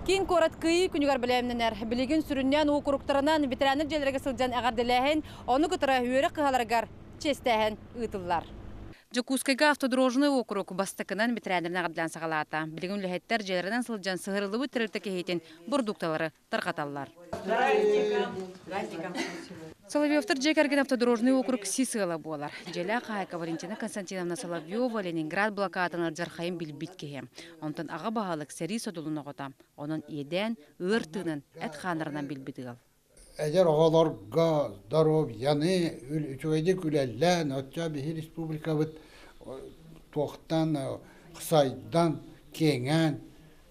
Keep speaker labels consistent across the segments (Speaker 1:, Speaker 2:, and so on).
Speaker 1: Киин куорат Кыайыы күнүгэр бэлэмнэнэр. Билигин сүрүннээн уокуруктарынан ветераннар дьиэлэригэр сылдьан эҕэрдэлээһин, ону кытары үөрэх кыһаларыгар чиэстээһин ыытыллар. Дьокуускайга автодорожный уокурук бастакынан ветераннарын эҕэрдэлээн саҕалаата. Билигин үлэһиттэр дьиэлэринэн сылдьан сыһырыллыбыт тэрилтэ киһитин бородуукталары тарҕаталлар. Соловьевтар дьиэ кэргэн автодорожный округ сис ыала буолар. Дьиэлээх хаһаайка Валентина Константиновна Соловьева Ленинград блокадатын алдьархайын билбит киһи. Онтон аҕа баһылык сэрии содулун оҕото. Онон иэдээн, ыар тыынын эт хааннарынан билбит ыал.
Speaker 2: Эдэр оҕолорго доруобуйаны үчүгэйдик үлэлээн, оччо биһи республикабыт туохтан сайдан, киэҥээн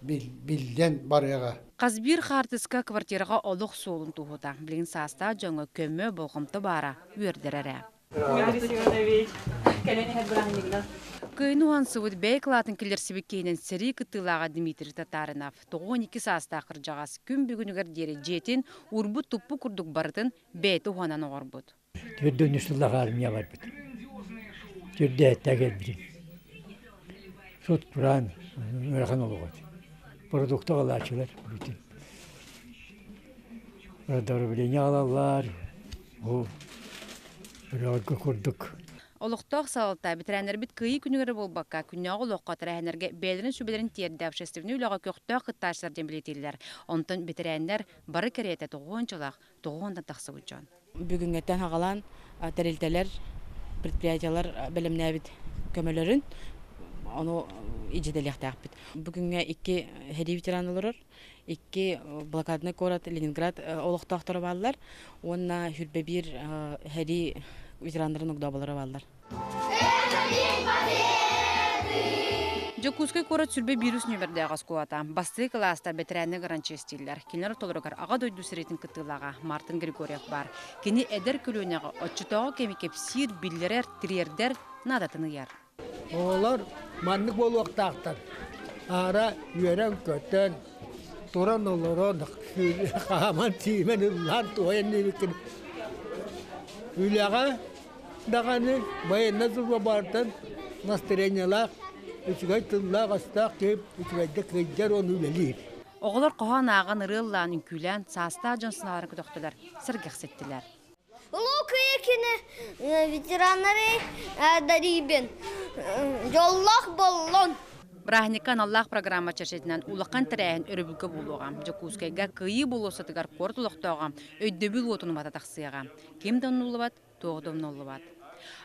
Speaker 2: биллэн барыаҕа.
Speaker 1: Хас биир хаартыска квартираҕа олох суолун туоһута. Билигин саастаах дьоҥҥо көмө, болҕомто баара үөрдэр эрэ. Кыайын уһансыбыт бэйэ кылаатын киллэрсибит киһинэн сэрии кыттыылааҕа Дмитрий Татаринов 92 саастаах кырдьаҕас күн бүгүнүгэр диэри дьиэтин уурбут-туппут курдук барытын бэйэтэ уһанан оҥорбут.
Speaker 3: Төрдүнү сыллах армия барбыт. Түрдээттэ кэлбитим. Сут кураан ыарахан олоҕо Продукта ылааччылар бүтүн. Продовление алаллар. Бу өрөҕөргө курдук.
Speaker 1: Олохтоох салалта бэтэрээннэрбит Кыайыы күнүгэр эрэ буолбакка, күннээҕи олоххо тэрээһиннэргэ бэйэлэрин сүбэлэрин тиэрдэ общественнай үлэҕэ көхтөөх кыттааччылар диэн бэлиэтииллэр. Онтон бэтэрээннэр бары кэриэтэ тоҕуончалаах, тоҕуонтан тахсыбыт дьон.
Speaker 4: Бүгүҥҥэттэн саҕалаан тэрилтэлэр, предприятиелар бэлэмнээбит көмөлөрүн ону илдьитэлиэхтээхпит. Бүгүҥҥэ икки сэрии ветеран олорор, икки блокадный куорат Ленинград олохтоохторо бааллар уонна сүүрбэ биир сэрии ветераннарын огдооболоро бааллар.
Speaker 1: Дьокуускай куорат сүрбэ вирус нүөмэрдээх оскуолата. Бастакы кылаастар бэтэрээннэр гранчестииллэр. Кинилэр ортолоругар Аҕа дойду сэриитин кыттыылааҕа Мартын Григорьев баар. Кини эдэр көлүөнэҕэ оччотооҕу кэми кэпсиир, биллэрэр, тириэрдэр наадатын ыйар.
Speaker 2: Оҕолор маннык буолуохтаахтар. Аара үөрэн-көтөн, туран олорон, хааман-сиимэн ыллаан-туойан диэбиккин үлэҕэ даҕаны байыаннай служба настроениелаах, үчүгэй тыллаах-өстөөх киһи үчүгэйдик сылдьар уонна үлэлиир.
Speaker 1: Оҕолор хоһоон ааҕан, ырыа ыллаан, үҥкүүлээн, саастаах дьон санааларын көтөхтүлэр, сэргэхситтилэр.
Speaker 5: Улуу Кыйыкины ветераннары дарибин. Дьоллоох боллон!
Speaker 1: Бырааһынньыкка аналлаах программа чэрчитинэн улахан тэрээһин өрөбүлгэ буолуоҕа. Дьокуускайга Кыайыы болуоссатыгар куорат олохтооҕо өйдөбүл уотун умата тахсыаҕа. Ким да умнуллубат, туох да умнуллубат.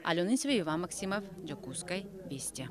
Speaker 1: Алена Иван Максимов, Дьокуускай, Вести.